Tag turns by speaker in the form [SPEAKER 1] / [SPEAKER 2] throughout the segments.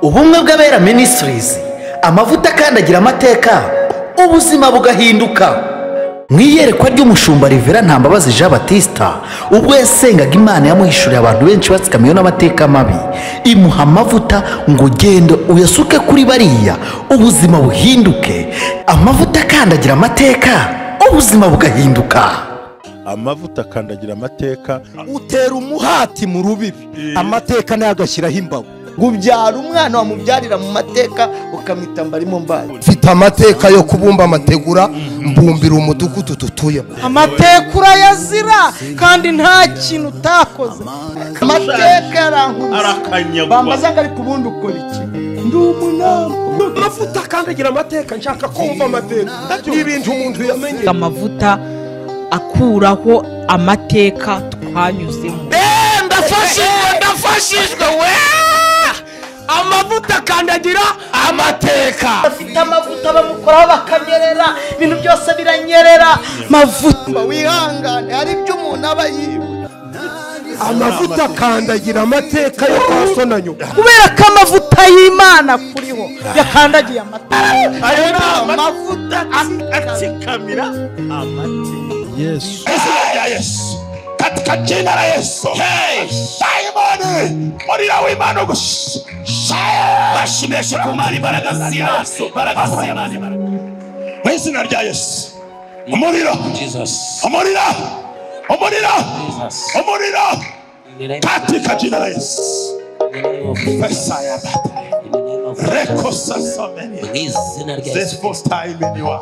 [SPEAKER 1] Ubumwe bw'Abera Ministries, amavuta akandagira amateka, ubuzima bugahinduka. Mu iyerekwa ry'umushumba Rivera Ntambabazi Jean Baptista, ubwo yasengaga Imana yamuhishuriye abantu benshi batsikamiwe n'amateka mabi, imuha amavuta ngo genda uyasuke kuri bariya, ubuzima buhinduke. Amavuta akandagira amateka, ubuzima bugahinduka.
[SPEAKER 2] Amavuta akandagira amateka,
[SPEAKER 3] utera umuhati mu rubibi, amateka nayo agashyiraho imbago.
[SPEAKER 4] Ubyara umwana wamubyarira mu mateka ukamwita mbarimo mbaye.
[SPEAKER 3] Mfite amateka yo kubumba amategura, mbumbira umudugudu dutuyemo.
[SPEAKER 5] Amateka urayazira kandi nta kintu utakoze.
[SPEAKER 4] Amateka yarankubise, bambaza ngo ariko ubundi ukora iki? Ndi umunama.
[SPEAKER 3] Amavuta akandagira amateka, nshaka kumva amateka n'ibintu umuntu yamenye.
[SPEAKER 5] Amavuta akuraho amateka twanyuzemo.
[SPEAKER 3] Ndafashijwe, ndafashijwe we. Amavuta akandagira amateka.
[SPEAKER 4] Afite amavuta bamukoraho bakanyerera, ibintu byose biranyerera. Mavuta wihangane, hari ibyo umuntu aba yibuka.
[SPEAKER 3] Amavuta akandagira amateka yo kwa so na nyoko.
[SPEAKER 5] Kubera ko amavuta y'Imana kuriho yakandagiye amateka.
[SPEAKER 2] Ayo ni amavuta atsikamira amateka.
[SPEAKER 6] Yesu. Yesu. Katika jina la Yesu. Hey, Simoni, murira w'Imana gusa. Bashimeshe kumara imbaraga z'Imana, imbaraga z'Imana. Mu izina rya Yesu. Umuriro.
[SPEAKER 7] Jesus.
[SPEAKER 6] Umuriro. Umuriro.
[SPEAKER 7] Jesus.
[SPEAKER 6] Umuriro. Katika jina la Yesu. Pesaya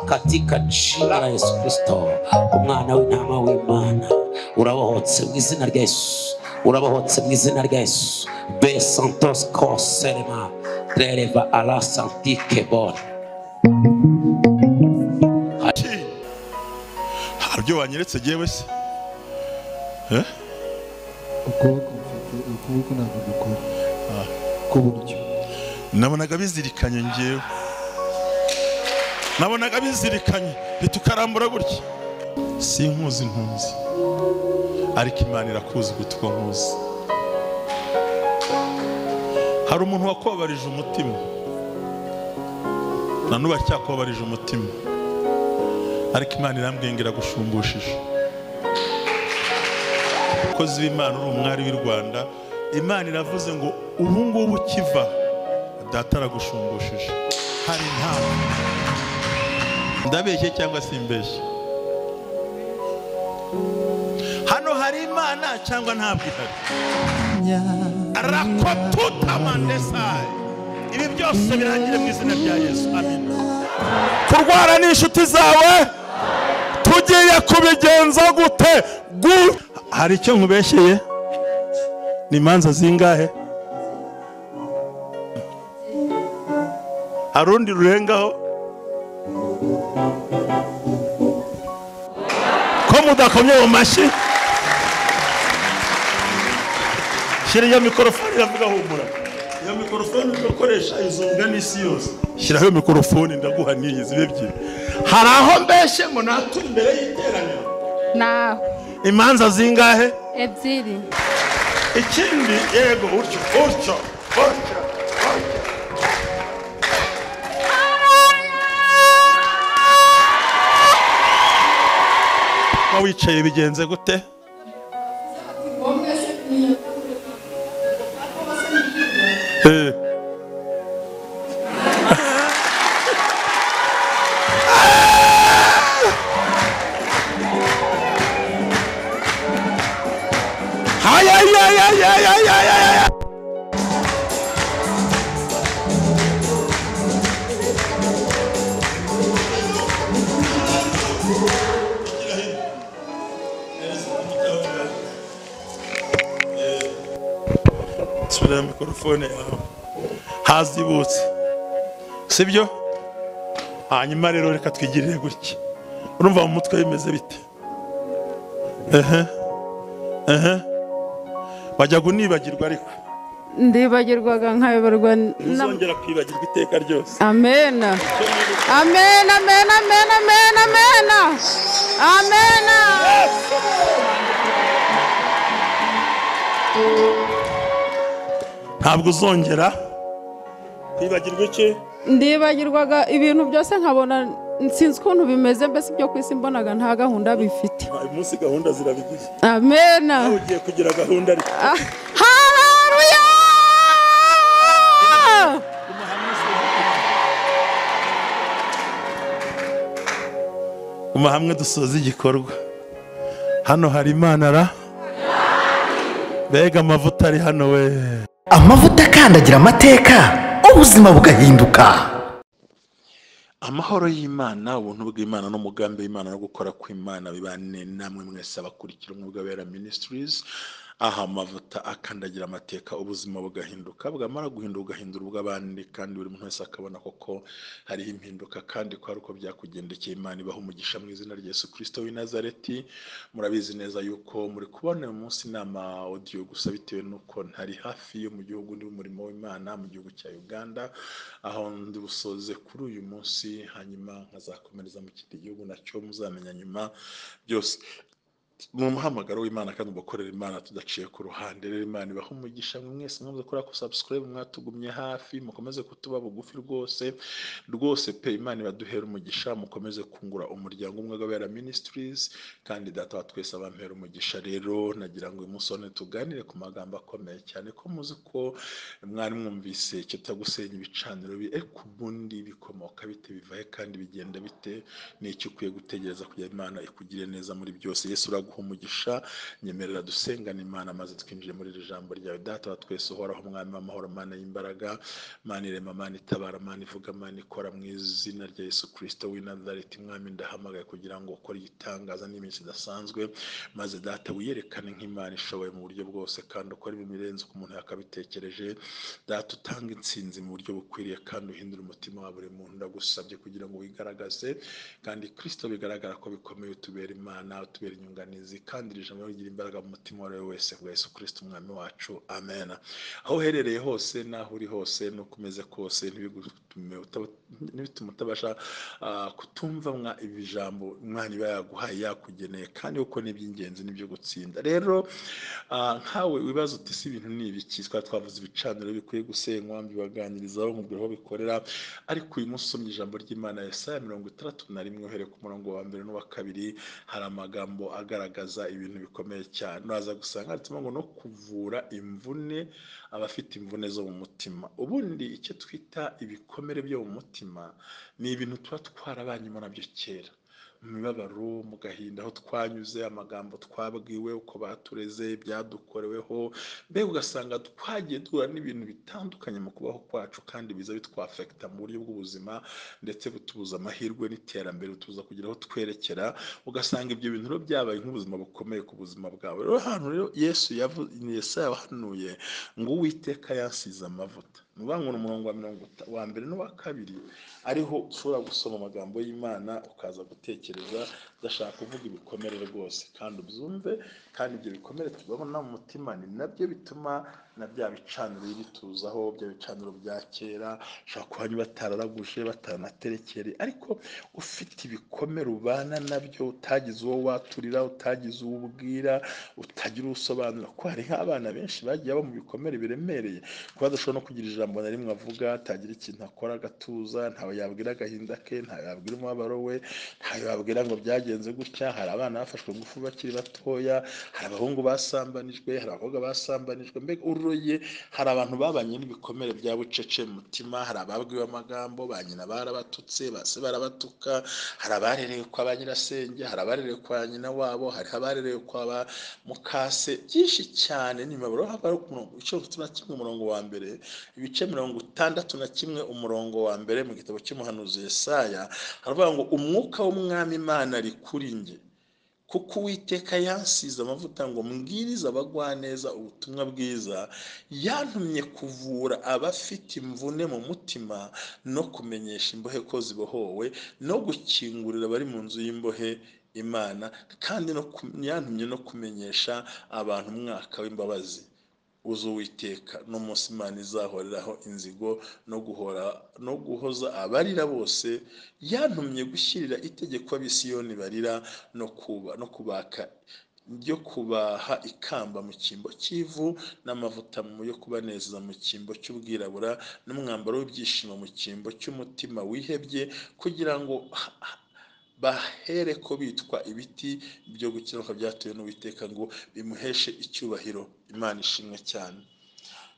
[SPEAKER 7] katika jina la Yesu Kristo, umwana w'intama w'Imana, urabohotse mu izina rya Yesu, urabohotse mu izina rya Yesu. Be santos koserema treleva ala santike bon.
[SPEAKER 2] Haribyo wanyeretse jewe se?
[SPEAKER 8] Ukuboko mfite, ukuboko ntabwo gukora k'uburyo.
[SPEAKER 2] Nabonaga bizirikanye ngewe, nabonaga bizirikanye bitukarambura gutya. Sinkuzi ntunzi, ariko Imana irakuzi gutwa nkuzi. Hari umuntu wakobarije umutima, na nuba cyakobarije umutima, ariko Imana irambwiye ngo iragushumbushisha. Umukozi w'Imana uri umwari w'i Rwanda, Imana iravuze ngo ubu ngubu kiva data aragushumbushisha. Hari ntabwo ndabeshye cyangwa simbeshye? Hano hari Imana cyangwa ntabwo ihari? Rakotutamandesai. Ibi byose birangire mu izina rya Yesu. Amen. Kurwara n'inshuti zawe tugiye kubigenza gute? Hari icyo nkubeshyeye? Ni imanza zingahe? Harundi rurengaho? Ko mudakomye mu mashyi? Shyira iyo mikorofone iravuga humura. Iyo mikorofone ukoresha izumvwa n'isi yose. Shyiraho iyo mikorofone ndaguha n'iyi zibe ebyiri. Hari aho mbeshye ngo nature imbere y'iteraniro?
[SPEAKER 9] Naho.
[SPEAKER 2] Imanza zingahe?
[SPEAKER 9] Ebyiri.
[SPEAKER 2] Ikindi yego utyo utyo utyo. Wicaye bigenze gute? Mikrofone yawe hazibutse, sibyo? Hanyuma rero reka twigirire gutya. Urumva mu mutwe bimeze bite? Ehe ehe, wajya kunibagirwa ariko
[SPEAKER 9] ndibagirwaga nkayoberwa.
[SPEAKER 2] Ntuzongera kwibagirwa iteka ryose.
[SPEAKER 9] Amen amen amen amen amen amen amen.
[SPEAKER 2] Ntabwo uzongera Kwibagirwa iki?
[SPEAKER 9] Ndibagirwaga ibintu byose nkabona sinzi ukuntu bimeze, mbese ibyo ku isi mbonaga nta gahunda bifite.
[SPEAKER 2] Uyu munsi gahunda zirabigize.
[SPEAKER 9] Amen.
[SPEAKER 2] Ugiye kugira gahunda ariko.
[SPEAKER 9] Haleluya!
[SPEAKER 2] Guma hamwe dusoza igikorwa. Hano hari Imana ra. Mbega amavuta ari hano we.
[SPEAKER 1] Amavuta akandagira amateka, ubuzima bugahinduka.
[SPEAKER 2] Amahoro y'Imana, ubuntu bw'Imana n'umugambi w'Imana no gukora kw'Imana bibane namwe mwese abakurikira Umwuga Wera Ministries. Aha amavuta akandagira amateka, ubuzima bugahinduka, bwamara guhinduka ugahindura ubw'abandi, kandi buri muntu wese akabona koko hariho impinduka kandi ko ari uko byakugendekeye. Imana ibaha umugisha mu izina rya Yesu Kristo w'i Nazareti. Murabizi neza yuko muri kubona uyu munsi inama audio gusa bitewe n'uko ntari hafi yo mu gihugu, ndi mu murimo w'Imana mu gihugu cya Uganda, aho ndi busoze kuri uyu munsi, hanyuma nkazakomereza mu kindi gihugu nacyo muzamenya nyuma. Byose mu muhamagaro w'Imana kandi ugakorera Imana tudaciye ku ruhande. Rero Imana ibaha umugisha mwese mwamaze gukora ku subscribe, mwatugumye hafi, mukomeze kutuba bugufi rwose rwose pe. Imana ibaduhera umugisha, mukomeze kungura umuryango Umwuga Wera Ministries, kandi data wa twese abampera umugisha. Rero nagira ngo uyu munsi none tuganire ku magambo akomeye cyane, ko muzi ko mwari mwumvise icyo gusenya ibicaniro ariko ubundi bikomoka bite, bivahe kandi bigenda bite, n'icyo ukwiye gutegereza kugira Imana ikugire neza muri byose. Yesu uraguha umugisha, nyemerera dusengana Imana maze twinjire muri iri jambo ryawe. Data wa twese uhoraho, Mwami w'amahoro, Mana y'imbaraga, Mana irema, Mana itabara, Mana ivuga, Mana ikora, mu izina rya Yesu Kristo w'i Nazareti. Mwami ndahamagaye kugira ngo ukore igitangaza n'iminsi idasanzwe, maze Data wiyerekane nk'Imana ishoboye mu buryo bwose, kandi ukore ibirenze uko umuntu yakabitekereje. Data utanga intsinzi mu buryo bukwiriye, kandi uhindure umutima wa buri muntu. Ndagusabye kugira ngo wigaragaze, kandi Kristo bigaragara ko bikomeye, utubera Imana, utubera inyunganizi, kandi iri jambo rigira imbaraga mu mutima wawe wese bwa Yesu Kristo umwami wacu. Amen. Aho uherereye hose n'aho uri hose n'uko umeze kose, ntibitume utabasha kutumva ibi jambo Imana iba yaguhaye yakugeneye, kandi kuko ni iby'ingenzi n'ibyo gutsinda. Rero nkawe wibaza uti si ibintu ni ibiki? Twari twavuze ibicaniro bikwiye gusenywa, mbibaganirizaho nkubwira aho bikorera, ariko uyu munsi usomye ijambo ry'Imana Yesaya 61 uhereye ku murongo wa mbere n'uwa kabiri, hari amagambo agaragaza ibintu bikomeye cyane. Uraza gusanga handitsemo ngo no kuvura imvune abafite imvune zo mu mutima. Ubundi icyo twita ibikomere byo mu mutima ni ibintu tuba twarabanyemo nabyo kera, mu mibabaro, mu gahinda, aho twanyuze, amagambo twabwiwe, uko batureze, ibyadukoreweho, mbega ugasanga twagiye duhura n'ibintu bitandukanye mu kubaho kwacu, kandi biza bitwafekita mu buryo bw'ubuzima, ndetse butubuza amahirwe n'iterambere, butubuza kugira aho twerekera. Ugasanga ibyo bintu rero byabaye nk'ubuzima bukomeye ku buzima bwawe. Rero hano rero Yesu Yesaya yahanuye ngo Uwiteka yansize amavuta. Ni ukuvuga ngo ni umurongo wa mbere n'uwa kabiri, ariho ushobora gusoma amagambo y'Imana ukaza gutekereza. Ndashaka kuvuga ibikomere rwose kandi ubyumve, kandi ibyo bikomere tubona mu mutima ni nabyo bituma na bya bicaniro bituzaho, bya bicaniro bya kera, ushobora kuba batararaguje, batanaterekere, ariko ufite ibikomere ubana nabyo, utagize uwo waturira, utagize uwo ubwira, utagira usobanura. Ko hari nk'abana benshi bagiye baba mu bikomere biremereye, kuba badashobora no kugira ijambo na rimwe avuga, atagira ikintu akora agatuza, ntawe yabwira agahinda ke, ntawe yabwira umubabaro we, ntawe yabwira ngo byagenze gutya. Hari abana bafashwe ngufu bakiri batoya, hari abahungu basambanijwe, hari abakobwa basambanijwe, mbega uroye. Hari abantu babanye n'ibikomere bya bucece mu mutima, hari ababwiwe amagambo, ba nyina barabatutse, ba se barabatuka, hari abarerewe kwa ba nyirasenge, hari abarerewe kwa nyina wabo, hari abarerewe kwa ba mukase, byinshi cyane. Ni imibabaro. Haba ibice 61 umurongo wa mbere, ibice 61 umurongo wa mbere mu gitabo cy'umuhanuzi Yesaya, haravuga ngo umwuka w'Umwami Imana ari kuri njye, kuko Uwiteka yansize amavuta ngo mbwirize abagwaneza ubutumwa bwiza, yantumye kuvura abafite imvune mu mutima, no kumenyesha imbohe ko zibohowe, no gukingurira abari mu nzu y'imbohe Imana, kandi yantumye no kumenyesha abantu umwaka w'imbabazi uwiteka, n'umunsi Imana izahoreraho inzigo no guhoza abarira bose, yantumye gushyirira itegeko ab'Isiyoni barira, no kubaka ryo kubaha ikamba mu cyimbo cy'ivu, n'amavuta yo kubanezeza mu cyimbo cy'ubwirabura, n'umwambaro w'ibyishimo mu cyimbo cy'umutima wihebye, kugira ngo bahere ko bitwa ibiti byo gukiranuka byatewe n'Uwiteka, ngo bimuheshe icyubahiro. Imana ishimwe cyane.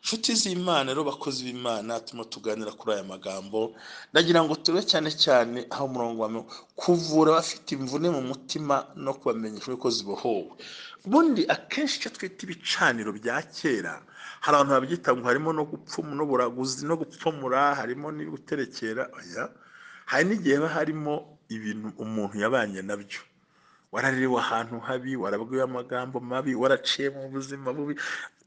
[SPEAKER 2] Nshuti z'Imana rero, bakozi b'Imana, turimo tuganira kuri aya magambo. Ndagira ngo tube cyane cyane aho umurongo wa kuvura abafite imvune mu mutima no kubamenyesha ko zibohowe. Ubundi akenshi icyo twita ibicaniro bya kera, hari abantu babyita ngo harimo no gupfumu n'uburaguzi no gupfumura, harimo guterekera. Oya, hari n'igihe haba harimo ibintu umuntu yabanye nabyo. Wararerewe ahantu habi, warabwiwe amagambo mabi, waraciye mu buzima bubi,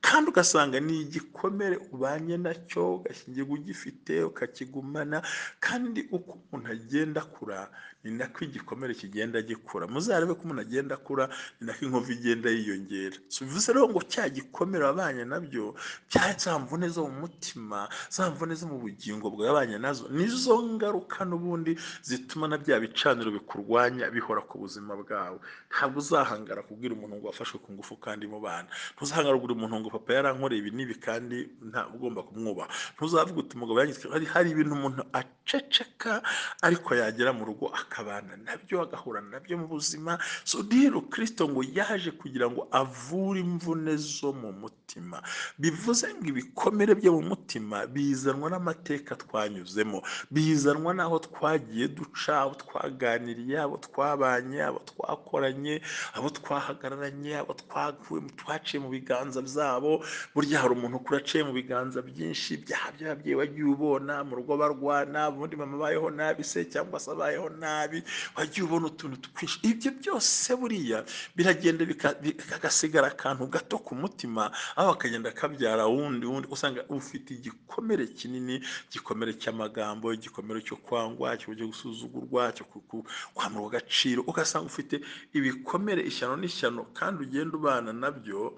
[SPEAKER 2] kandi ugasanga ni igikomere ubanye nacyo, ugashyingirwa ugifite, ukakigumana. Kandi uko umuntu agenda akura ni nako igikomere kigenda gikura. Muzarebe ko umuntu agenda akura ni nako inkovu igenda yiyongera. Si bivuze rero ngo cya gikomere wabanye nabyo, cya za mvune zo mu mutima, za mvune zo mu bugingo bwawe wabanye nazo, nizo ngaruka n'ubundi zituma na bya bicaniro bikurwanya bihora ku buzima bwawe. Ntabwo uzahangara kubwira umuntu ngo wafashwe ku ngufu kandi mubana. Ntuzahangara kubwira umuntu ngo papa yarankoreye ibi n'ibi kandi nta ugomba kumwubaha. Ntuzavuga uti umugabo yanyitse. Hari ibintu umuntu aceceka ariko yagera mu rugo akabana nabyo, agahura nabyo mu buzima. So rero Kristo ngo yaje kugira ngo avure imvune zo mu mutima. Bivuze ngo ibikomere byo mu mutima bizanwa n'amateka twanyuzemo, bizanwa n'aho twagiye duca, abo twaganiriye, abo twabanye, abo twakoranye, abo twahagararanye, abo twaciye mu biganza byabo. Burya hari umuntu ukura aciye mu biganza byinshi by'ababyeyi wagiye ubona mu rugo barwana, ubundi mama abayeho nabi se cyangwa se abayeho nabi, wagiye ubona utuntu twinshi. Ibyo byose buriya biragenda bikagasigara akantu gato ku mutima, aho akagenda kabyara wundi wundi, usanga ufite igikomere kinini, igikomere cy'amagambo, igikomere cyo kwangwa, cyo gusuzugurwa, cyo kwamburwa agaciro. Ugasanga ufite ibikomere ishyano n'ishyano, kandi ugenda ubana nabyo,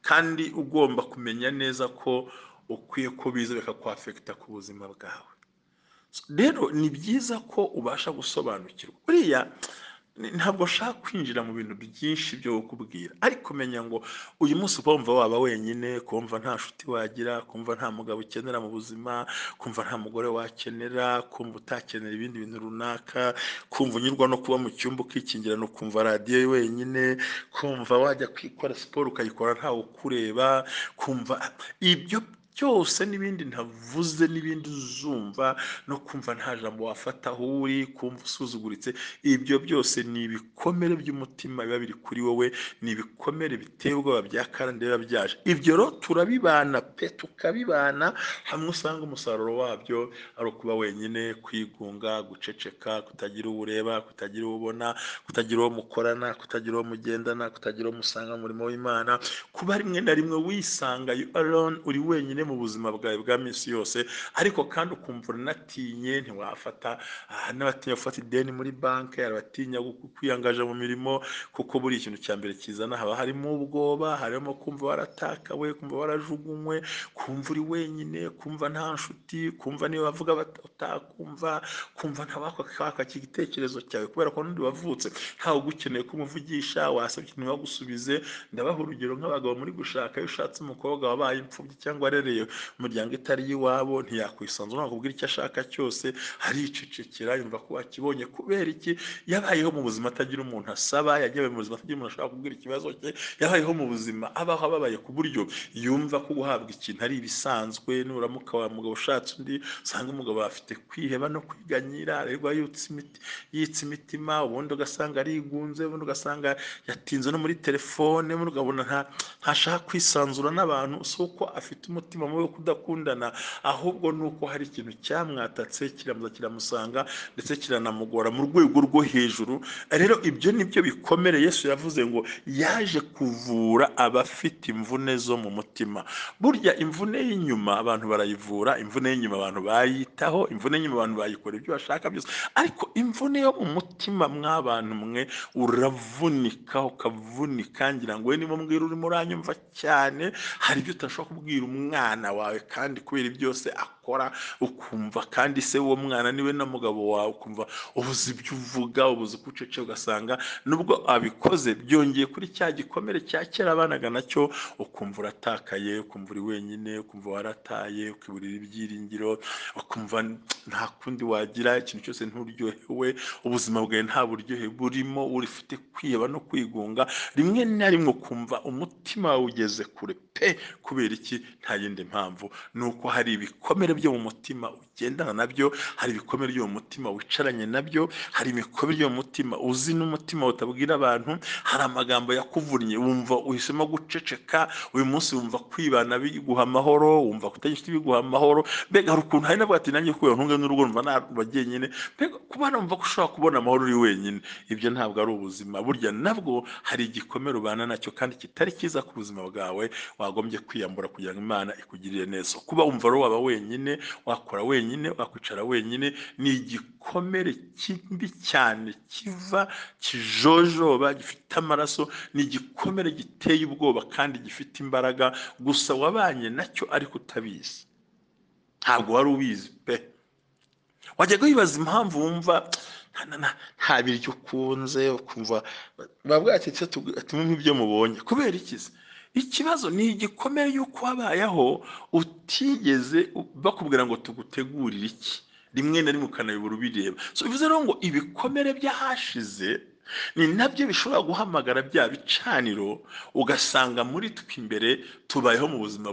[SPEAKER 2] kandi ugomba kumenya neza ko ukwiye ko biza bikakwafekita ku buzima bwawe. Rero ni byiza ko ubasha gusobanukirwa. Buriya ntabwo nshaka kwinjira mu bintu byinshi byo kukubwira, ariko menya ngo uyu munsi kumva waba wenyine, kumva nta nshuti wagira, kumva nta mugabo ukenera mu buzima, kumva nta mugore wakenera, kumva utakenera ibindi bintu runaka, kumva unyurwa no kuba mu cyumba ukikingirana ukumva radiyo wenyine, kumva wajya kwikora siporo ukayikora ntawe ukureba, kumva ibyo byose n'ibindi ntavuze n'ibindi uzumva, no kumva nta jambo wafata aho uri, kumva usuzuguritse, ibyo byose ni ibikomere by'umutima biba biri kuri wowe, ni ibikomere biteye ubwoba bya karande biba byaje. Ibyo rero turabibana pe, tukabibana hamwe, usanga umusaruro wabyo ari ukuba wenyine, kwigunga, guceceka, kutagira uwo ureba, kutagira uwo ubona, kutagira uwo mukorana, kutagira uwo mugendana, kutagira uwo musanga mu murimo w'Imana, kuba rimwe na rimwe wisanga you alone, uri wenyine mu buzima bwawe bwa minsi yose, ariko kandi ukumva unatinye, ntiwafata n'abatinya gufata ideni muri banki, abatinya kwiyangaje mu mirimo, kuko buri ikintu cya mbere kizana haba harimo ubwoba, harimo kumva waratakawe, kumva warajugunywe, kumva uri wenyine, kumva nta nshuti, kumva niba bavuga utakumva, kumva nta igitekerezo cyawe kubera ko n'undi wavutse ntawe ugukeneye kumuvugisha, wasabye ikintu bagusubize. Ndabaha urugero nk'abagabo muri gushaka, iyo ushatse umukobwa wabaye imfubyi cyangwa warereye umuryango itari iwabo, ntiyakwisanzura nakubwira icyo ashaka cyose, aricecekera, yumva ko wakibonye. Kubera iki? Yabayeho mu buzima atagira umuntu asaba, yagiye mu buzima atagira umuntu ashaka kubwira ikibazo cye, yabayeho mu buzima abaho ababaye ku buryo yumva ko guhabwa ikintu ari ibisanzwe. Nuramuka wa mugabo ushatse undi, usanga umugabo afite kwiheba no kwiganyira, arerwa yitsa imitima, ubundi ugasanga arigunze, ubundi ugasanga yatinze no muri telefone, ubundi ukabona ntashaka kwisanzura n'abantu. Si uko afite umutima mubi wo kudakundana, ahubwo nuko hari ikintu cyamwatatse kiramuza kiramusanga ndetse kiranamugora mu rwego rwo hejuru. Rero ibyo nibyo bikomere Yesu yavuze ngo yaje kuvura abafite imvune zo mu mutima. Burya imvune y'inyuma abantu barayivura, imvune y'inyuma abantu bayitaho, imvune y'inyuma abantu bayikora ibyo bashaka byose, ariko imvune yo mu mutima mw'abantu mwe, uravunika ukavunika. Ngira ngo we niba mbwira urimo uranyumva cyane, hari ibyo utashobora kubwira umwana wawe, kandi kubera byose akora, ukumva kandi se uwo mwana niwe na mugabo wawe, ukumva ubuze ibyo uvuga, ubuze uko ucece, ugasanga nubwo abikoze byongeye kuri cya gikomere cya kera abanaga nacyo, ukumva uratakaye, ukumva uri wenyine, ukumva warataye, ukiburira ibyiringiro, ukumva nta kundi wagira, ikintu cyose nturyohewe, ubuzima bwawe nta buryohe burimo, urifite kwiheba no kwigunga, rimwe na rimwe ukumva umutima wawe ugeze kure pe. Kubera iki? Nta yindi mpamvu, ni uko hari ibikomere byo mu mutima ugendana nabyo, hari ibikomere byo mu mutima wicaranye nabyo, hari ibikomere byo mu mutima uzi n'umutima utabwira abantu, hari amagambo yakuvunnye wumva uhisemo guceceka, uyu munsi wumva kwibana biguha amahoro, wumva kutagira biguha amahoro. Mbega hari ukuntu hari nabwo ati nanjye kubera ntunge n'urugo numva naba jyenyine, mbega kuba numva ko ushobora kubona amahoro uri wenyine, ibyo ntabwo ari ubuzima. Burya nabwo hari igikomere ubana nacyo kandi kitari cyiza ku buzima bwawe, wagombye kwiyambura kugira ngo Imana ikugirire neza. Kuba wumva rero waba wenyine, wakora wenyine, wakwicara wenyine, ni igikomere kibi cyane kiva kijojoba, gifite amaraso, ni igikomere giteye ubwoba kandi gifite imbaraga, gusa wabanye nacyo ariko utabizi, ntabwo wari ubizi pe. Wajyaga wibaza impamvu wumva nta biryo ukunze, ukumva bavuga ati tumwe ibyo mubonye, kubera iki se? Ikibazo ni igikomere y'uko wabayeho utigeze bakubwira ngo tugutegurire iki, rimwe na rimwe ukanabibura ubireba. So bivuze rero ngo ibikomere by'ahashize ni nabyo bishobora guhamagara bya bicaniro, ugasanga muri twe imbere tubayeho mu buzima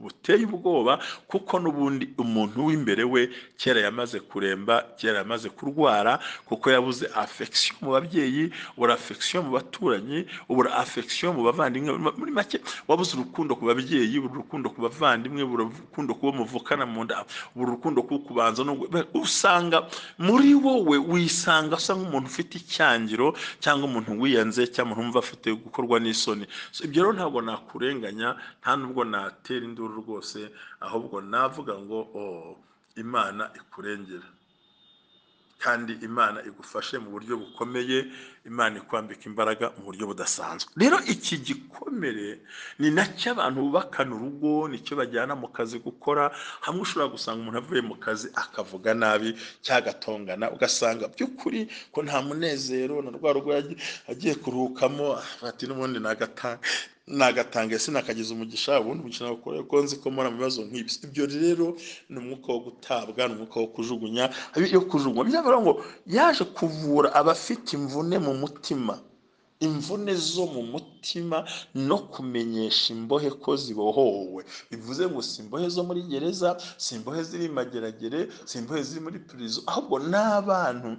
[SPEAKER 2] buteye ubwoba, kuko n'ubundi umuntu w'imbere we kera yamaze kuremba, kera yamaze kurwara, kuko yabuze affection mu babyeyi, ubura affection mu baturanyi, ubura affection mu bavandimwe. Muri make wabuze urukundo ku babyeyi, ubura urukundo ku bavandimwe, ubura urukundo ku bo muvukana mu nda, ubura urukundo ku kubanza, usanga muri wowe wisanga usa nk'umuntu ufite icyangiro, cyangwa umuntu wiyanze, cyangwa umuntu wumva afite gukorwa n'isoni. So ibyo rero ntabwo nakurenganya, nta nubwo natera induru rwose, ahubwo navuga ngo oh, Imana ikurengera kandi Imana igufashe mu buryo bukomeye, Imana ikwambika imbaraga mu buryo budasanzwe. Rero iki gikomere ni nacyo abantu bubakana urugo, nicyo bajyana mu kazi gukora. Hamwe ushobora gusanga umuntu avuye mu kazi akavuga nabi cyagatongana, ugasanga by'ukuri ko nta munezero na rwa rugo agiye kuruhukamo, ati n'ubundi nagatanga ese nakagize umugisha, ubundi umugisha nakora ko nzi ko mpora mu bibazo nk'ibi. Ibyo rero ni umwuka wo gutabwa, ni umwuka wo kujugunya, yo kujugunywa. Biravuga ngo yaje kuvura abafite imvune mu mutima, imvune zo mu mutima, no kumenyesha imbohe ko zibohowe. Bivuze ngo si imbohe zo muri gereza, si imbohe ziri mageragere, si imbohe ziri muri prison, ahubwo n'abantu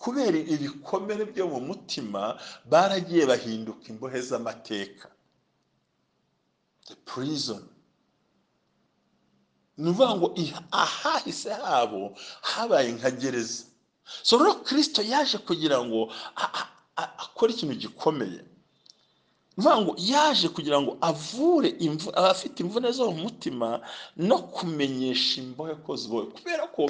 [SPEAKER 2] kubera ibikomere byo mu mutima baragiye bahinduka imbohe z'amateka. The prison. Ni ukuvuga ngo ahahise habo habaye nka gereza. So rero Kristo yaje kugira ngo akore ikintu gikomeye. Ni ukuvuga ngo yaje kugira ngo avure abafite imvune zo mu mutima no kumenyesha imbohe ko zibohe. Kubera ko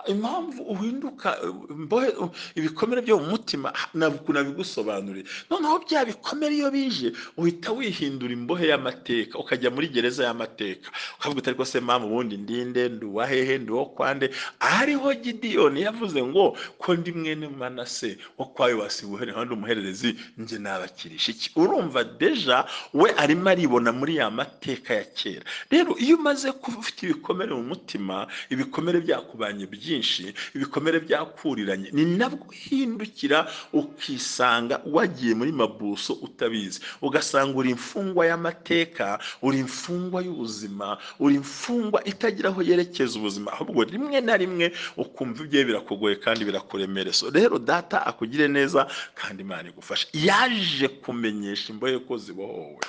[SPEAKER 2] impamvu uhinduka imbohe, ibikomere byo mu mutima nabigusobanuriye. Noneho bya bikomere iyo bije uhita wihindura imbohe y'amateka, ukajya muri gereza y'amateka, ukavuga uti ariko se mama ubundi ndinde, ndi uwa hehe, ndi uwo kwande. Ahariho Gidiyoni yavuze ngo ko ndi mwene Manase wo kwa Yowasi ndi umuhererezi, njye nabakirisha iki? Urumva deja we arimo aribona muri ya mateka ya kera. Rero iyo umaze kuba ufite ibikomere mu mutima, ibikomere byakubanye byinshi, ibikomere byakuriranye, ni nabwo uhindukira ukisanga wagiye muri mabuso utabizi, ugasanga uri imfungwa y'amateka, uri imfungwa y'ubuzima, uri imfungwa itagira aho yerekeza ubuzima, ahubwo rimwe na rimwe ukumva ibyo birakugoye kandi birakuremereye. So rero data akugire neza kandi Imana igufashe. Yaje kumenyesha imbohe ko zibohowe.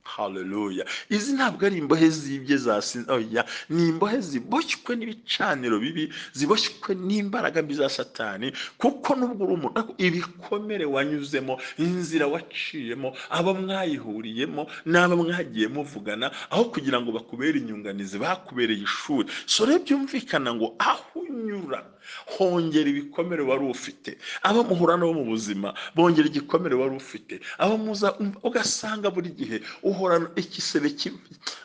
[SPEAKER 2] Haleluya. Izi ntabwo ari imbohe zibye zasinze, oya, ni imbohe ziboshywe n'ibicaniro bibi, ziboshywe n'imbaraga mbi za Satani, kuko nubwo uri umuntu, ariko ibikomere wanyuzemo, inzira waciyemo, abo mwayihuriyemo n'abo mwagiye muvugana, aho kugira ngo bakubere inyunganizi bakubereye ishuri. So rero byumvikana ngo aho unyura Hongera ibikomere wari ufite. Abo muhura nabo mu buzima bongera igikomere wari ufite. Abo muza ugasanga buri gihe uhorana igisebe,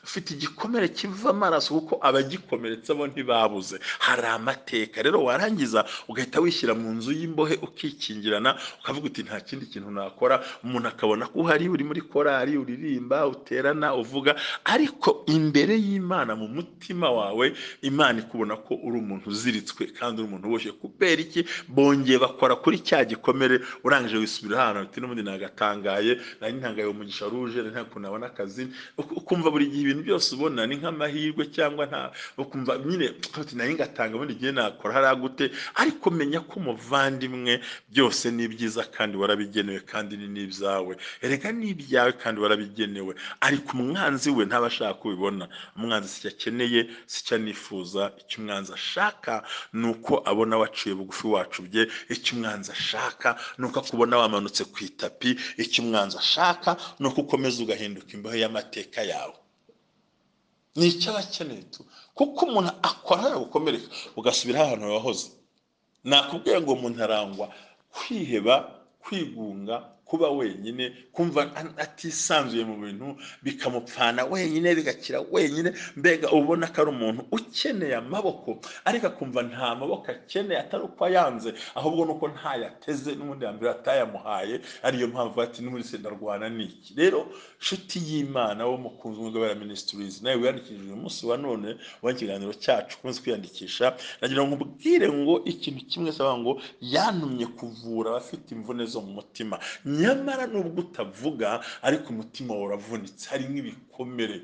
[SPEAKER 2] ufite igikomere kiva amaraso, kuko abagikomeretsa bo ntibabuze. Hari amateka rero warangiza ugahita wishyira mu nzu y'imbohe, ukikingirana, ukavuga uti nta kindi kintu nakora. Umuntu akabona ko uhari, uri muri korari, uririmba, uterana, uvuga, ariko imbere y'Imana mu mutima wawe Imana ikubona ko uri umuntu uziritswe kandi uri umuntu uboshye. Kubera iki? Bongeye bakora kuri cya gikomere, urangije wisubira ahantu uti n'ubundi nagatangaye, nari ntangaye umugisha ruje, nta kuntu nabona akazi. Ukumva buri gihe ibintu byose ubona ni nk'amahirwe, cyangwa nta, ukumva nyine uti nari ngatanga ubundi gihe nakora hariya gute. Ariko menya ko umuvandimwe byose ni byiza kandi warabigenewe, kandi ni n'ibyawe, erega ni ibyawe kandi warabigenewe. Ariko umwanzi we ntaba ashaka kubibona. Umwanzi si cyo akeneye, si cyo anifuza. Icyo umwanzi ashaka ni uko abona waciye bugufi wacubye. Icyo umwanzi ashaka ni uko akubona wamanutse ku itapi. Icyo umwanzi ashaka ni uko ukomeza ugahinduka imbohe y'amateka yawe. Ni icyo aba akeneye tu, kuko umuntu akora gukomereka ugasubira ahantu wahoze. Nakubwiye ngo umuntu arangwa kwiheba, kwigunga, kuba wenyine, kumva atisanzuye mu bintu, bikamupfana wenyine, bigakira wenyine. Mbega ubona ko ari umuntu ukeneye amaboko, ariko akumva nta maboko akeneye, atari uko ayanze, ahubwo nuko ntayateze n'ubundi yambere atayamuhaye. Ariyo mpamvu ati n'ubundi se ndarwana n'iki. Rero nshuti y'Imana wo mukunzi w'Ingabire Ministries, nawe wiyandikishije uyu munsi wa none wa ikiganiro cyacu, ukomeze kwiyandikisha. Nagira ngo nkubwire ngo ikintu kimwe saba ngo yantumye kuvura abafite imvune zo mu mutima. Nyamara nubwo utavuga ariko umutima wawe uravunitse, hari nk'ibikomere.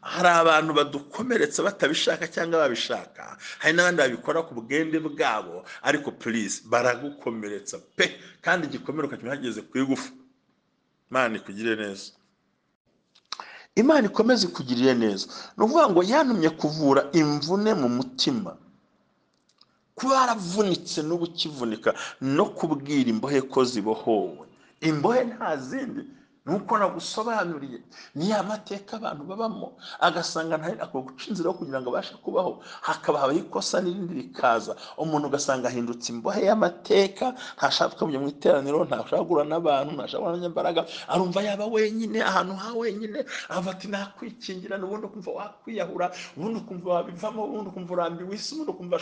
[SPEAKER 2] Hari abantu badukomeretsa batabishaka cyangwa babishaka, hari n'abandi babikora ku bwende bwabo, ariko please baragukomeretsa pe, kandi igikomere ukakimenya hageze ku igufa. Imana ikugirire neza, Imana ikomeze ikugirire neza. Ni ukuvuga ngo yantumye kuvura imvune mu mutima, kuba waravunitse n'ubukivunika, no kubwira imbohe ko zibohowe. Imbohe nta zindi, nuko nagusobanuriye ni ya mateka abantu babamo, agasanga nta ako guca inzira yo kugira ngo abashe kubaho, hakaba habaho ikosa n'irindi rikaza, umuntu ugasanga ahindutse imbohe y'amateka, ntashaka kujya mu iteraniro, ntashaka guhura n'abantu, ntashaka guhura n'abanyambaraga, arumva yaba wenyine, ahantu ha wenyine, ava ati nakwikingirana, ubundi ukumva wakwiyahura, ubundi ukumva wabivamo, ubundi ukumva urambiwe isi, ubundi ukumva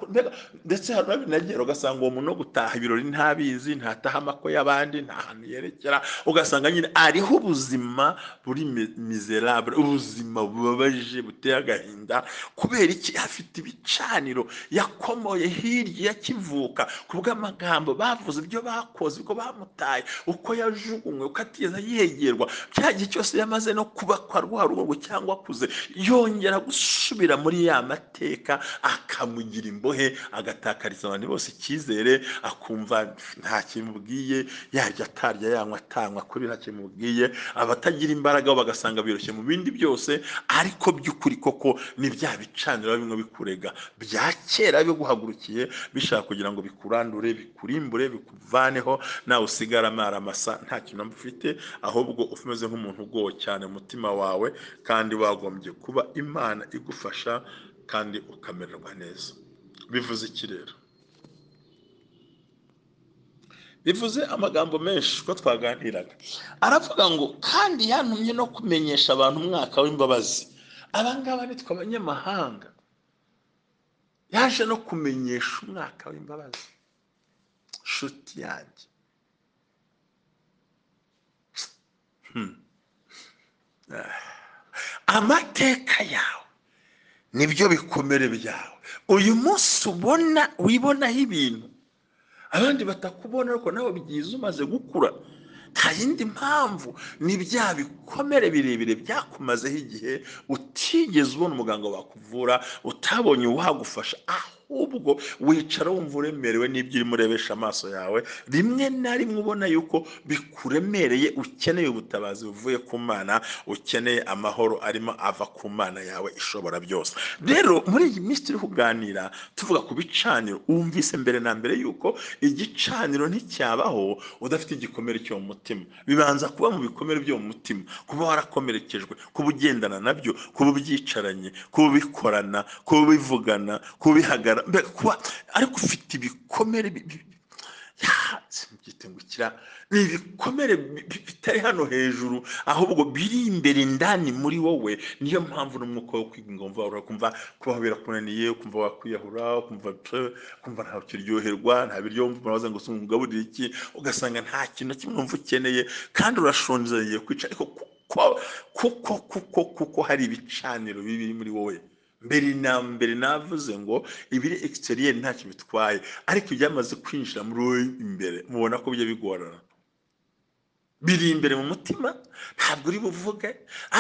[SPEAKER 2] mbega. Ndetse hari n'abinagera ugasanga uwo muntu no gutaha ibirori ntabizi, ntataha amako y'abandi, nta hantu yerekera, ugasanga nyine ariho ubuzima buri miserable, ubuzima bubabaje buteye agahinda. Kubera iki? Afite ibicaniro yakomoye hirya yakivuka, kubw'amagambo bavuze, ibyo bakoze, uko bamutaye, uko yajugunywe, uko atigeze yegerwa, cya gihe cyose yamaze no kuba kwa rwa rugo cyangwa akuze, yongera gusubira muri ya mateka, akamugira imbohe, agatakariza abantu bose icyizere, akumva nta kimubwiye, yarya atarya, yanywa atanywa, kuri nta kimubwiye. Abatagira imbaraga bo bagasanga biroshye mu bindi byose, ariko by'ukuri koko ni bya bicaniro bimwe bikurega bya kera biguhagurukiye, bishaka kugira ngo bikurandure, bikurimbure, bikuvaneho, nawe usigara amaramasa nta kintu ufite, ahubwo umeze nk'umuntu ugowe cyane umutima wawe, kandi wagombye kuba Imana igufasha kandi ukamererwa neza. Bivuze iki rero? Bivuze amagambo menshi ko twaganiraga. Aravuga ngo kandi yantumye no kumenyesha abantu umwaka w'imbabazi. Abangaba nitwa abanyamahanga. Yaje no kumenyesha umwaka w'imbabazi. Shuti yanjye. Amateka yawe nibyo bikomere byawe. Uyu munsi ubona wibonaho ibintu abandi batakubona, ariko nawe byiza umaze gukura. Nta yindi mpamvu, ni bya bikomere birebire byakumazeho igihe utigeze ubona umuganga wakuvura, utabonye uwagufasha, ahubwo Ahubwo wicara wumva uremerewe n'ibyo urimo urebesha amaso yawe, rimwe na rimwe ubona yuko bikuremereye, ukeneye ubutabazi buvuye ku Mana, ukeneye amahoro arimo ava ku Mana yawe ishobora byose. Rero muri iyi minsi turi kuganira tuvuga ku bicaniro, wumvise mbere na mbere yuko igicaniro nticyabaho udafite igikomere cyo mu mutima. Bibanza kuba mu bikomere byo mu mutima, kuba warakomerekejwe, kuba ugendana nabyo, kuba ubyicaranye, kuba ubikorana, kuba ubivugana, kuba ubihagara, kuba ariko ufite ibikomere ni ibikomere bitari hano hejuru, ahubwo biri imbere indani muri wowe. Niyo mpamvu n'umwuka wo kwigunga wumva urakumva kubaho birakunaniye, ukumva wakwiyahura, ukumva nta kiryoherwa, nta biryo wumva, urabaza ngo ungaburire iki, ugasanga nta kintu na kimwe wumva ukeneye, kandi urashonje ugiye kwica, ariko kuko hari ibicaniro biri muri wowe. Mbere na mbere navuze ngo ibiri exterieur ntacyo bitwaye, ariko ibyamaze kwinjira muri wowe imbere mubona ko bijya bigorana. Biri imbere mu mutima ntabwo uri buvuge,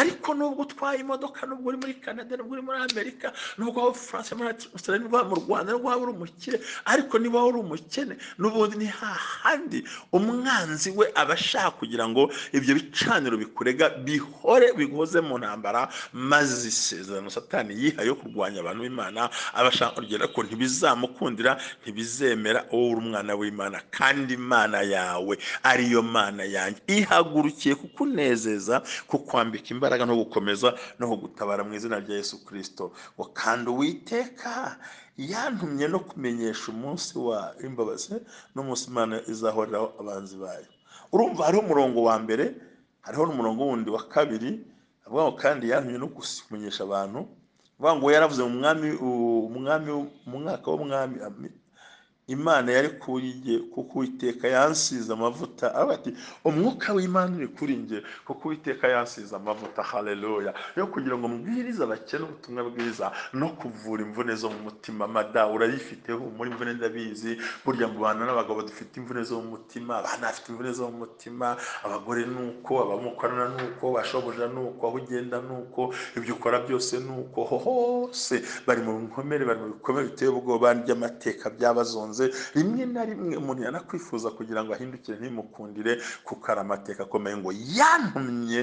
[SPEAKER 2] ariko nubwo utwaye imodoka, nubwo uri muri Canada, nubwo uri muri Amerika, nubwo waba France, muri Australia, nubwo waba mu Rwanda, nubwo waba uri umukire, ariko niba uri umukene n'ubundi ni hahandi umwanzi we aba ashaka kugira ngo ibyo bicaniro bikurega bihore bigoze mu ntambara, maze isezerano Satani yihaye yo kurwanya abantu b'Imana aba ashaka kugera ko ntibizamukundira, ntibizemera. Wowe uri umwana w'Imana kandi Imana yawe ariyo Mana yanjye ihagurukiye kukunezeza, kukwambika imbaraga no gukomeza no kugutabara mu izina rya Yesu Kristo. Ngo kandi Uwiteka yantumye no kumenyesha umunsi wa imbabazi n'umunsi Imana izahoreraho abanzi bayo. Urumva hariho umurongo wa mbere, hariho n'umurongo wundi wa kabiri avuga ngo kandi yantumye no kumenyesha abantu, avuga ngo yaravuze umwami mu mwaka w'umwami Imana yari kuri njye kuko Uwiteka yansize amavuta. Aravuga ati umwuka w'Imana uri kuri njye kuko Uwiteka yansize amavuta, haleluya, yo kugira ngo mbwirize abakene ubutumwa bwiza no kuvura imvune zo mu mutima. Mada urayifiteho muri imvune ndabizi, burya mu bana n'abagabo dufite imvune zo mu mutima, abana bafite imvune zo mu mutima, abagore nuko, abamukorana nuko, bashoboja nuko, aho ugenda nuko, ibyo ukora byose nuko, hose bari mu nkomere, bari mu bikomere biteye ubwoba by'amateka byabazonze. Rimwe na rimwe umuntu yanakwifuza kugira ngo ahindukire ntimukundire, kuko ari amateka akomeye. Ngo yantumye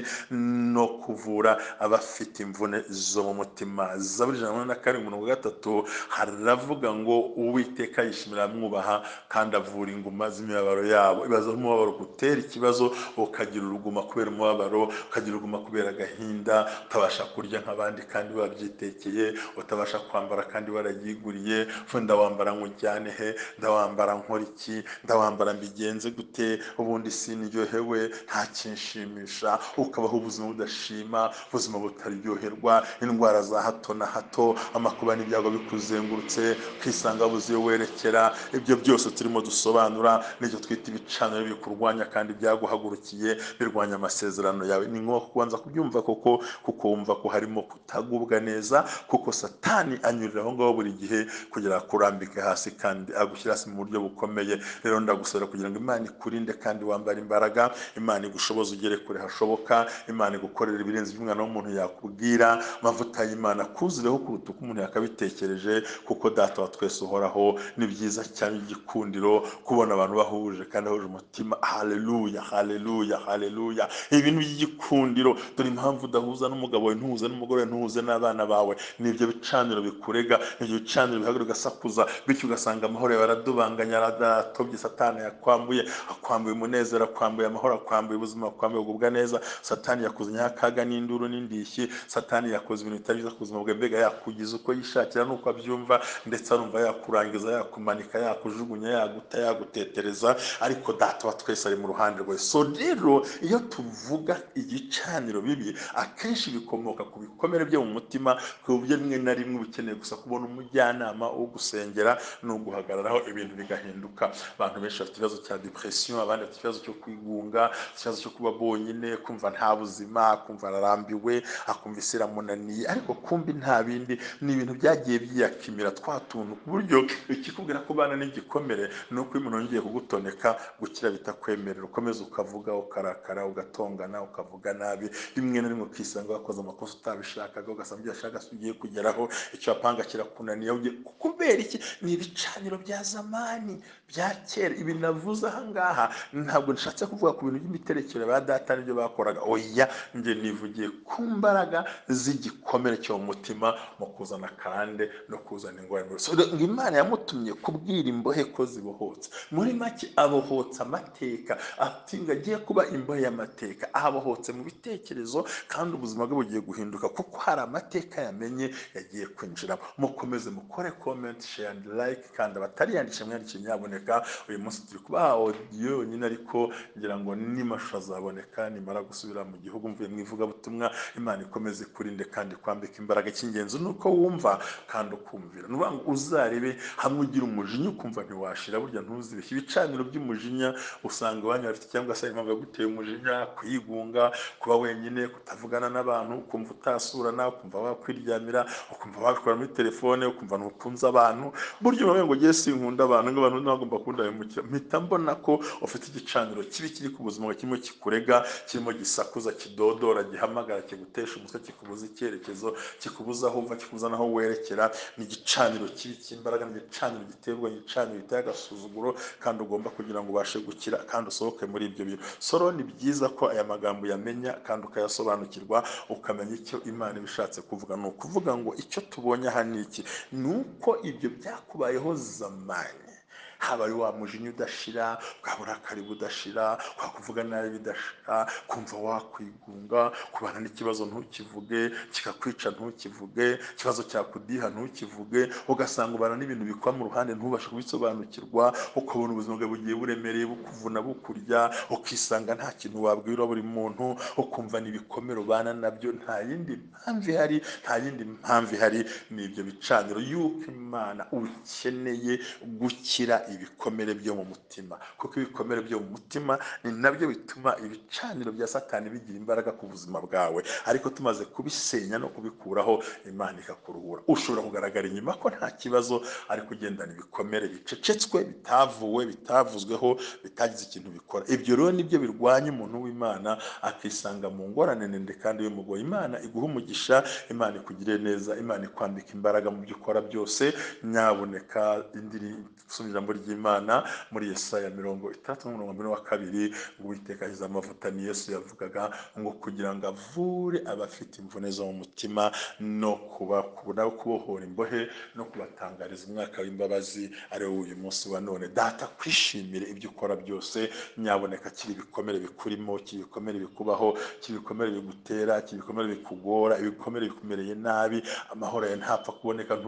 [SPEAKER 2] no kuvura abafite imvune zo mu mutima. Zaburi 107:3 haravuga ngo Uwiteka yishimira amwubaha kandi avura inguma z'imibabaro yabo. Ibaza umubabaro gutera ikibazo, ukagira uruguma kubera umubabaro, ukagira uruguma kubera agahinda, utabasha kurya nk'abandi kandi wabyitekeye, utabasha kwambara kandi warayiguriye, ndawambara nkujyane he, ndawambara nkora iki, ndawambara mbigenze gute, ubundi siniryohewe, nta kinshimisha, ukabaho ubuzima budashima, ubuzima butaryoherwa, indwara za hato na hato, amakuba n'ibyago bikuzengurutse, ukisanga buzi werekera. Ibyo byose turimo dusobanura nicyo twita ibicaniro bikurwanya kandi byaguhagurukiye, birwanya amasezerano yawe. Ni ngombwa kubanza kubyumva koko, kuko wumva ko harimo kutagubwa neza, kuko Satani anyurira aho ngaho buri gihe kugira kurambike hasi kandi agushyira hasi mu buryo bukomeye. Rero ndagusaba kugira ngo Imana ikurinde kandi wambare imbaraga, Imana igushoboze ugere kure hashoboka, Imana igukorera ibirenze by'umwana w'umuntu yakubwira, amavuta y'Imana kuzureho kuruta uko umuntu yakabitekereje, kuko Data wa twese uhoraho. Ni byiza cyane igikundiro kubona abantu bahuje kandi bahuje umutima. Haleluya, haleluya, haleluya. Ibintu by'igikundiro. Dore impamvu udahuza n'umugabo wawe, ntuhuze n'umugore, ntuhuze n'abana bawe, nibyo bicaniro bikurega, nibyo bicaniro bihaguruka ugasakuza, bityo ugasanga amahoro yawe aradubanganya, aratobye. Satani yakwambuye, akwambuye umunezero, akwambuye amahoro, akwambuye ubuzima, akwambuye kugubwa neza. Satani yakuzanyeho akaga n'induru n'indishyi. Satani yakoze ibintu bitari byiza ku buzima bwawe, mbega yakugize uko yishakira n'uko abyumva, ndetse arumva yakurangiza, yakumanika, yakujugunya, yaguta, yagutetereza, ariko Data wa twese ari mu ruhande rwawe. So rero iyo tuvuga igicaniro bibi, akenshi bikomoka ku bikomere byo mu mutima, ku buryo rimwe na rimwe ukeneye gusa kubona umujyanama wo gusengera no guhagarara. Ukamukoraho ibintu bigahinduka. Abantu benshi bafite ikibazo cya depression, abandi bafite ikibazo cyo kwigunga, ikibazo cyo kuba bonyine, kumva nta buzima, kumva ararambiwe, akumva isi iramunaniye, ariko kumbi nta bindi, ni ibintu byagiye byiyakimira twa tuntu, ku buryo ikikubwira ko ubana n'igikomere ni uko iyo umuntu yongeye kugutoneka gukira bitakwemerera, ukomeza ukavuga, ukarakara, ugatongana, ukavuga nabi, rimwe na rimwe ukisanga wakoze amakosa utabishakaga, ugasanga ibyo washakaga si ugiye kugeraho, icyo wapanga kirakunaniye. Kubera iki? Ni ibicaniro bya zamani bya kera. Ibi navuze aha ngaha ntabwo nshatse kuvuga ku bintu by'imiterekere ba data n'ibyo bakoraga, oya, njye nivugiye ku mbaraga z'igikomere cyo mu mutima mu kuzana karande no kuzana ingorane. So, ngo Imana yamutumye kubwira imbohe ko zibohotse. Muri make abohotse amateka, ati ngo agiye kuba imbohe y'amateka, abohotse mu bitekerezo, kandi ubuzima bwe bugiye guhinduka kuko hari amateka yamenye yagiye kwinjiramo. Mukomeze mukore comment, share and like, kandi abatariyandikisha mwiyandikishe nyaboneka. Uyu munsi turi kubaha audio yonyine, ariko ngira ngo n'amashusho azaboneka nimara gusubira mu gihugu mvuye mu ivugabutumwa. Imana ikomeze ikurinde kandi kwambika imbaraga. Icy'ingenzi ni uko wumva kandi ukumvira. Ni ukuvuga ngo uzarebe hamwe ugira umujinya ukumva ntiwashira, burya ntuzibeshye. Ibicaniro by'umujinya usanga iwanyu bafite, cyangwa se impamvu yaguteye umujinya, kwigunga, kuba wenyine, kutavugana n'abantu, ukumva utasurana, ukumva wakwiryamira, ukumva wakora muri telefone, ukumva ntukunze abantu. Burya uravuga ngo ngiye sinkunda abantu, ngo abantu ntibagomba kundahemukira. Mpita mbona ko ufite igicaniro kibi kiri ku buzima bwawe, kirimo kikurega, kirimo gisakuza, kidodora, gihamagara, kigutesha umutwe, kikubuza icyerekezo, kikubuza aho uva, kikubuza n'aho werekera. Ni igicaniro kibi cy'imbaraga, ni igicaniro giterwa, ni igicaniro giteye agasuzuguro, kandi ugomba kugira ngo ubashe gukira kandi usohoke muri ibyo bintu. Soro ni byiza ko aya magambo uyamenya kandi ukayasobanukirwa, ukamenya icyo Imana iba ishatse kuvuga. Ni ukuvuga ngo icyo tubonye aha ni iki? Ni uko ibyo byakubayeho zamani, haba ari wa mujinya udashira, bwa burakari budashira, kwa kuvuga nabi bidashira, kumva wakwigunga, kubana n'ikibazo ntukivuge, kikakwica ntukivuge, ikibazo cyakudiha ntukivuge, ugasanga ubana n'ibintu bikwa mu ruhande ntubashe kubisobanukirwa, ukabona ubuzima bwawe bugiye buremereye, bukuvuna, bukurya, ukisanga nta kintu wabwira buri muntu, ukumva n'ibikomere ubana nabyo. Nta yindi mpamvu ihari, nta yindi mpamvu ihari, ni ibyo bicaniro yuko Imana ukeneye gukira ibikomere byo mu mutima, kuko ibikomere byo mu mutima ni nabyo bituma ibicaniro bya Satani bigira imbaraga ku buzima bwawe. Ariko tumaze kubisenya no kubikuraho, Imana ikakuruhura. Ushobora kugaragara inyuma ko nta kibazo, ariko ugendana ibikomere bicecetswe, bitavuwe, bitavuzweho, bitagize ikintu bikora. Ibyo rero nibyo birwanya umuntu w'Imana, akisanga mu ngorane ndende kandi bimugoye. Imana iguha umugisha, Imana ikugirire neza, Imana ikwambika imbaraga mu byo ukora byose. Nyaboneka indi ijambo ry'Imana muri Yesaya 60:22, ngo Uwiteka ashyize amavuta, ni Yesu yavugaga, ngo kugira ngo avure abafite imvune zo mu mutima, no kubohora imbohe, no kubatangariza umwaka w'imbabazi, ari wo uyu munsi wa none. Data kwishimire ibyo ukora byose. Nyaboneka kiri ibikomere bikurimo, kiri ibikomere bikubaho, kiri ibikomere bigutera, kiri ibikomere bikugora, ibikomere bikumereye nabi, amahoro yawe ntapfa kuboneka,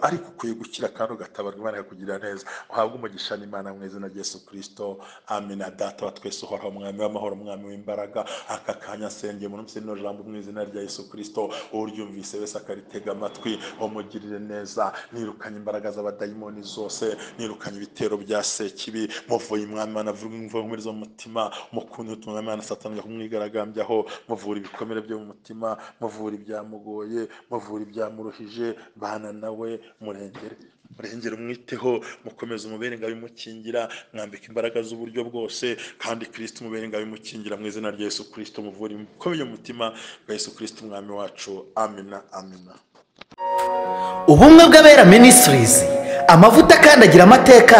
[SPEAKER 2] ariko ukwiye gukira kandi ugatabarwa, Imana ikakugirira neza. Uhabwe umugisha n'Imana mu izina rya Yesu Kristo, amina. Data wa twese uhoraho, Mwami w'amahoro, Mwami w'imbaraga, aka kanya nsengeye umuntu wese rino jambo mu izina rya Yesu Kristo, uryumvise wese akaritega amatwi, umugirire neza. Nirukanye imbaraga z'abadayimoni zose, nirukanye ibitero bya sekibi, muvuye Umwami Imana, avuga imvugo zo mu mutima, mukundi utuma Imana Satani kumwigaragambyaho, muvura ibikomere byo mu mutima, muvura ibyamugoye, muvura ibyamuruhije, bana nawe, murengere murengere, umwiteho, mukomeze umubere ngo abimukingira, mwambika imbaraga z'uburyo bwose, kandi Kristo umubere ngo abimukingira mu izina rya Yesu Kristo, muvura ibikomeye umutima bwa Yesu Kristo Umwami wacu, amina, amina.
[SPEAKER 1] Ubumwe bw'Abera Ministries, amavuta akandagira amateka,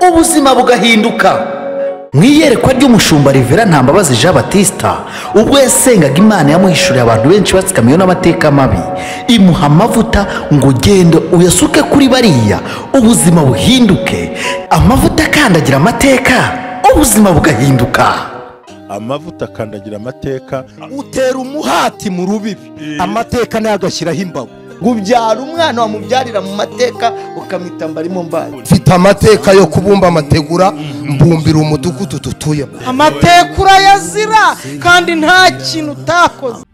[SPEAKER 1] ubuzima bugahinduka. Mu iyerekwa ry'umushumba Rivera Ntambabazi Jean Baptista, ubwo yasengaga Imana yamuhishuriye abantu benshi batsikamiwe n'amateka mabi, imuha amavuta ngo ugende uyasuke kuri bariya, ubuzima buhinduke. Amavuta akandagira amateka, ubuzima bugahinduka.
[SPEAKER 2] Amavuta akandagira amateka.
[SPEAKER 10] Utera umuhati mu rubibi, amateka nayo agashyiraho imbago.
[SPEAKER 4] Ubyara umwana wamubyarira mu mateka ukamwita mbarimo mbaye.
[SPEAKER 10] Mfite amateka yo kubumba amategura, mbumbira umudugudu dutuyemo.
[SPEAKER 5] Amateka urayazira kandi nta kintu utakoze.